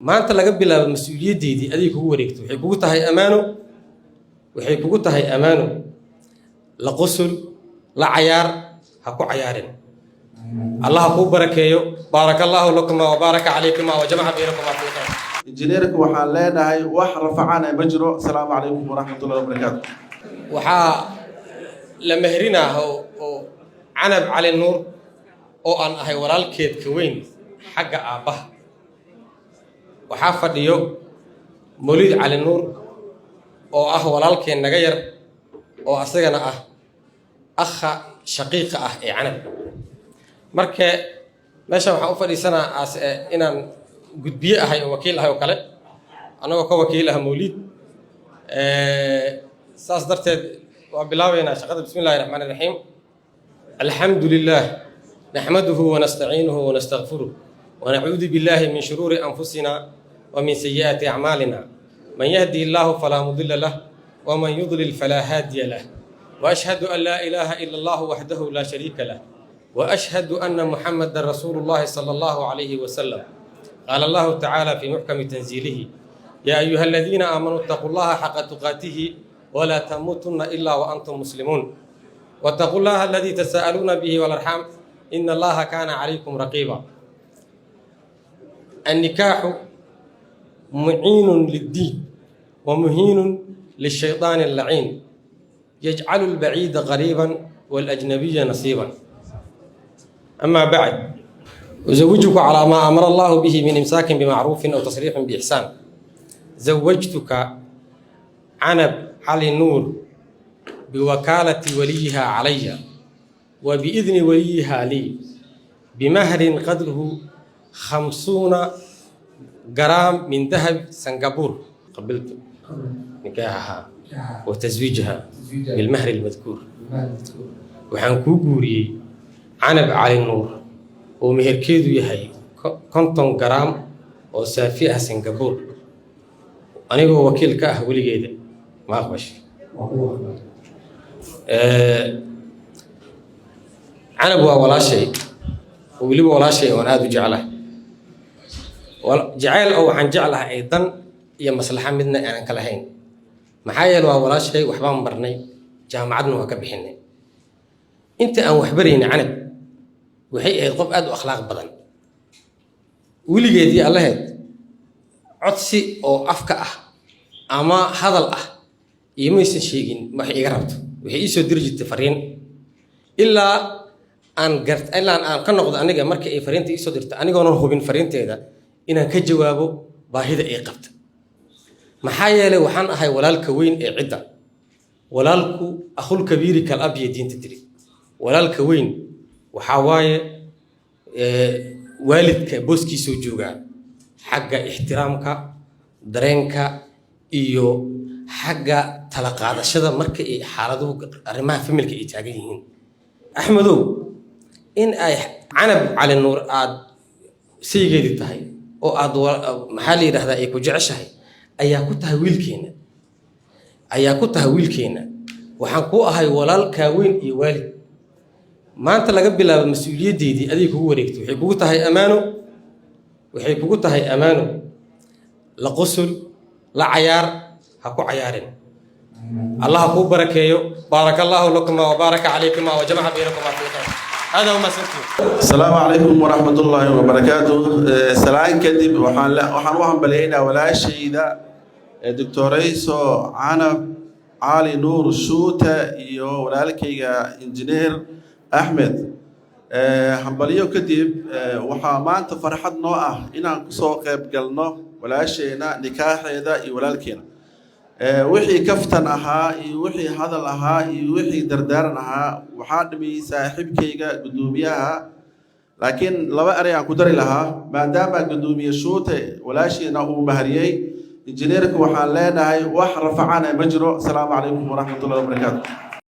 Maanta laga bilaabo mas-uuliyaddeydii adiga kugu wareegto. Waxay kugu tahay ammaano, waxay kugu tahay ammaano. La qusul, la cayaar, ha ku cayaarin. Allah kuu barakeeyo. بارك الله لكما وبارك عليكما وجمع بينكما في خير. Injineerka waxaan leenahay wax rafacana ma jiro. Asalaamu calaykum waraxmatullahi wabarakaatu. Waxaa la mehrinaa oo Canab Cali Nuur, oo aan ahay walaalkeedka weyn xagga aabbaha. Waxaa fadhiyo Mawlid Cali Nuur, oo ah walaalkeen naga yar, oo asagana ah akha shaqiiqa ah ee Canab. Marka meeshan waxaan u fadhiisanaa as inaan gudbiye ahay oo wakiil ahay oo kale, annagoo ka wakiil ah Mawlid. Saas darteed waa bilaabaynaa shaqada. بسم الله الرحمن الرحيم. الحمد لله نحمده ونستعينه ونستغفره ونعوذ بالله من شرور أنفسنا ومن سيئات أعمالنا. من يهده الله فلا مضل له ومن يضلل فلا هادي له، وأشهد أن لا إله إلا الله وحده لا شريك له، وأشهد أن محمدا رسول الله صلى الله عليه وسلم. قال الله تعالى في محكم تنزيله: يا أيها الذين آمنوا اتقوا الله حق تقاته ولا تموتن إلا وأنتم مسلمون، واتقوا الله الذي تساءلون به والأرحام إن الله كان عليكم رقيبا. النكاح معين للدين ومهين للشيطان اللعين، يجعل البعيد قريبا والأجنبي نصيبا. أما بعد، أزوجك على ما أمر الله به من إمساك بمعروف أو تسريح بإحسان. زوجتك عنب علي نور بوكالة وليها علي وبإذن وليها لي بمهر قدره 50 جرام من ذهب سنغافور. قبلت نكاحها وتزويجها بالمهر المذكور. Waxaan kuu guuriyey Canab Cali Nuur oo meherkeedu yahay 50 garaam oo saafi ah Singapore, anigoo wakiil ka ah weligeeda. Ma aqbashay? Canab waa walaashay, oo weliba walaashay oon aada u jeclahay. Jacayl oo waxaan jeclahay ay dan iyo maslaxa midna aanan ka lahayn. Maxaa yeele, waa walaashay, waxbaan barnay, jaamacadna waa ka bixinay. Inta aan waxbarayna, Canab waxay ahayd qof aada u akhlaaq badan. Weligeedii allaheed codsi oo afka ah ama hadal ah iyo maysan sheegin waxay iga rabto. Waxay ii soo diri jirtay fariin ilaa aan gart, ilaa aan ka noqdo aniga marka ay fariinta iisoo dirto, anigoonan hubin fariinteeda, inaan ka jawaabo baahida ay qabta. Maxaa yeelay, waxaan ahay walaalka weyn ee cidda. Walaalku أخو الكبير كالأب iyo diinta tiri. Walaalka weyn waxaa waaye waalidka booskiisuu joogaa xagga ixtiraamka, dareenka iyo xagga tala qaadashada marka ay xaaladuhu arrimaha familka ay taagan yihiin. Axmedow, in ay Canab Cali Nuur aad saygeedii tahay oo aad maxaa la yidhahdaa ay ku jeceshahay ayaa ku tahay wiilkeena, ayaa ku tahay wiilkeena. Waxaan kuu ahay walaalkaa weyn iyo waalid. Maanta laga bilaabo mas-uuliyaddeydii adiga kugu wareegto. Waxay kugu tahay ammaano, waxay kugu tahay ammaano. La qusul, la cayaar, ha ku cayaarin. Allah kuu barakeeyo. بارك الله لكما وبارك عليكما وجمع بينكما في خير. هذا هو ما سنتم. Asalaamu calaykum waraxmat ullaahi wabarakaatu. Salaan kadib, waxaan u hambalyaynaa walaashayda doctorayso Canab Cali Nuur Shuute iyo walaalkayga Injineer Axmed. Hambalyo kadib, waxaa maanta farxad noo ah inaan kusoo qayb galno walaasheena nikaaxeeda iyo walaalkeena. Wixii kaftan ahaa iyo wixii hadal ahaa iyo wixii dardaaran ahaa waxaa dhimiyey saaxiibkayga guddoomiyaha, laakiin laba erey aan ku dari lahaa. Maadaama guddoomiye Shuute walaashiina uu mahariyey, injineerka waxaan leenahay wax rafacana ma jiro. Asalaamu calaykum waraxmatullahi wabarakaatu.